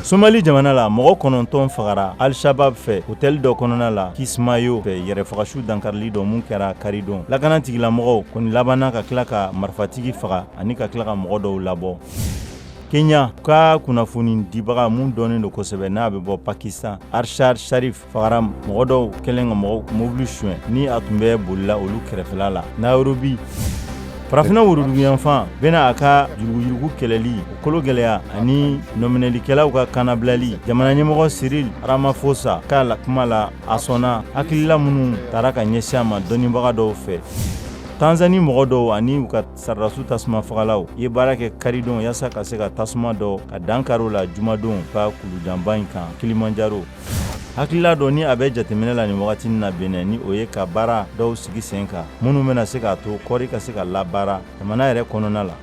Somali jamana la, mɔgɔ 9 fagara Al-Shabab fɛ hôtel dɔ kɔnɔna la Kismayo fɛ, yɛrɛfagasu dankarili dɔ mun kɛra karidon. Lakana tigilamɔgɔw kɔni labanna ka tila ka marifatigi faga ani ka tila ka mɔgɔ dɔw labɔ. Kenya ka kunnafoni dibaga mun dɔnnen don kosɛbɛ, n'a bɛ bɔ Pakistan, Arshad Sharif, fagara mɔgɔ dɔw kɛlen ka mɔgɔ mobili suɲɛ ni a tun bɛ bolila olu kɛrɛfɛla la Nairobi. Farafinna woroduguyanfan bɛna a ka yuruguyurugu kɛlɛli o kolo gɛlɛya ani nɔminɛlikɛlaw ka kannabilali. Jamana ɲɛmɔgɔ Cyril Ramaphosa ka la kuma la, a sɔnna hakilila minnu tara ka ɲɛsin a ma dɔnnibaga dɔw fɛ. Tanzanie mɔgɔ dɔw ani u ka sɔrɔdasiw tasumafagalaw ye baara kɛ karidon yaasa ka se ka tasuma dɔ ka dankari o la jumadon ka kulujanba in kan Kilimanjaro. Hakilila dɔ ni a bɛ jateminɛ la nin wagati na Benin, ni o ye ka baara dɔw sigi sen kan minnu bɛna se k'a to kɔɔri ka se ka labaara jamana yɛrɛ kɔnɔna la.